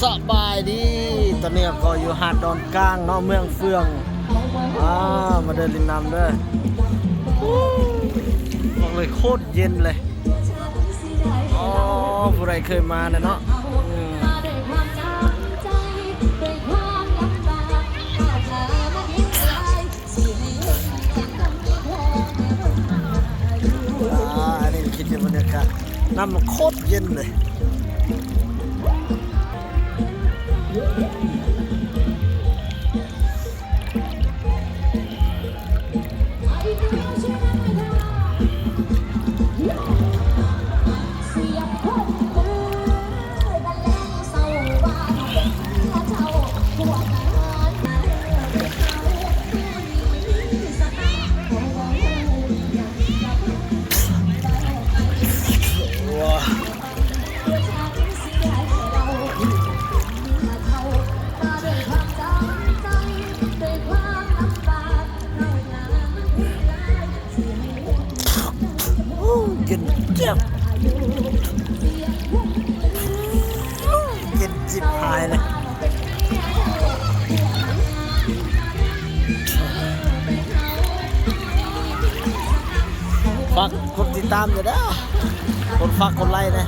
ສະບາຍດີ ຕອນນີ້ກໍຢູ່ຫາດດອນກາງເນາະ ເມືອງເຟືອງ. ອ່າ ມາເດີຫຼິ້ນນ້ຳເດີ. ບອກເລີຍໂຄດເຢັນເລີຍ. ອໍ ຜູ້ໃດເຄີຍມາແລ້ວເນາະ. ອືມ ອ່າ ອັນນີ້ຄິດເຫັນບັນຍາກາດ ນ້ຳໂຄດເຢັນເລີຍ. ໂອ້ ເຢັນຈັບ ເຢັນຈິບຫາຍເລີຍ. ຝາກກົດຕິດຕາມເດີ ກົດ ຝາກກົດໄລແດ່.